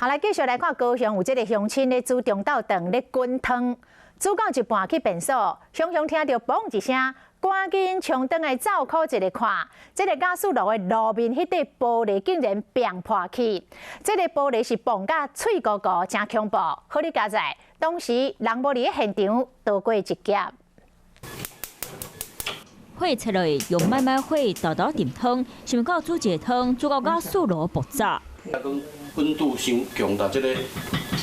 好，來繼續來看高雄有這个鄉親咧煮中晝頓咧滾湯，煮到一半去便所，雄雄聽著嘣一聲，趕緊衝轉來灶箍一个看，這个瓦斯爐的爐面彼塊玻璃竟然崩破去，這个玻璃是崩甲碎糊糊，誠恐怖。好哩佳哉，當時人無佇咧現場，逃過一劫。火切落，用慢慢火沓沓炖湯，想袂到煮一个湯，煮到瓦斯爐爆炸。溫度傷強大，這个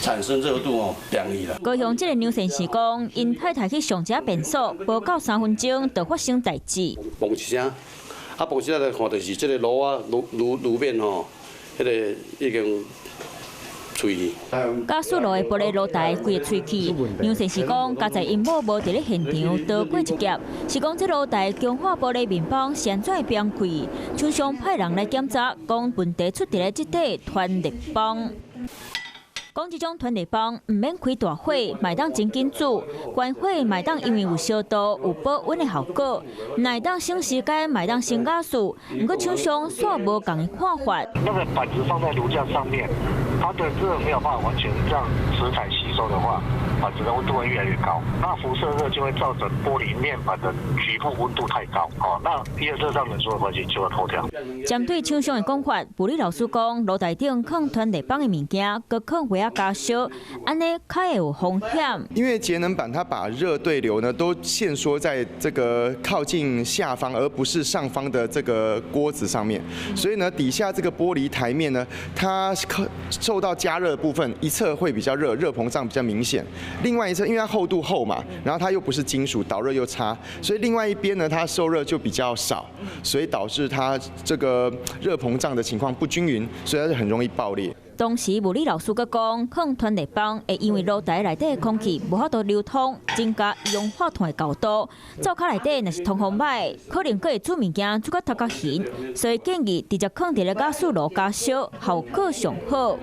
產生熱度哦，變去啦。高雄這个梁先生講，𪜶太太去上一下便所，無夠3分鐘就發生代誌。嘣一聲，啊嘣一聲來看，就是這个爐仔爐爐爐面吼，彼个已經碎去。瓦斯爐的玻璃爐台規个碎去。梁先生講，佳哉𪜶某無佇咧現場，逃過一劫。是講這爐台強化玻璃面板是按怎會崩開？廠商派人來檢查，講問題出佇咧這塊傳熱板。講這種傳熱板毋免開大火，嘛會當真緊煮；關火嘛會當因為有燒度有保溫的效果，若會當省時間，嘛會當省瓦斯。毋過廠商煞無仝的看法。那個板子放在爐架上面，它的熱沒有辦法完全讓食材吸收的話，板子的溫度會越來越高。那輻射熱就會造成玻璃面板的局部溫度太高，哦，那因為熱脹冷縮的關係就會破掉。針對廠商的講法，物理老師講，爐台頂囥傳熱板的物件，閣囥鍋仔加燒，按呢較會有風險。因為節能板它把熱對流呢都限縮在這個靠近下方，而不是上方的這個鍋子上面，所以呢底下這個玻璃台面呢，它受到加熱的部分一側會比較熱，熱膨脹比較明顯；另外一側因為它厚度厚嘛，然後它又不是金屬，導熱又差，所以另外一邊呢它受熱就比較少，所以導致它這個熱膨脹的情況不均勻，所以它就很容易爆裂。當時物理老師閣講，囥傳熱板會因為爐台內底空氣無法度流通，增加一氧化碳的厚度。灶跤內底若是通風䆀，可能閣會煮物件煮甲頭殼眩，所以建議直接囥佇咧瓦斯爐加燒，效果上好。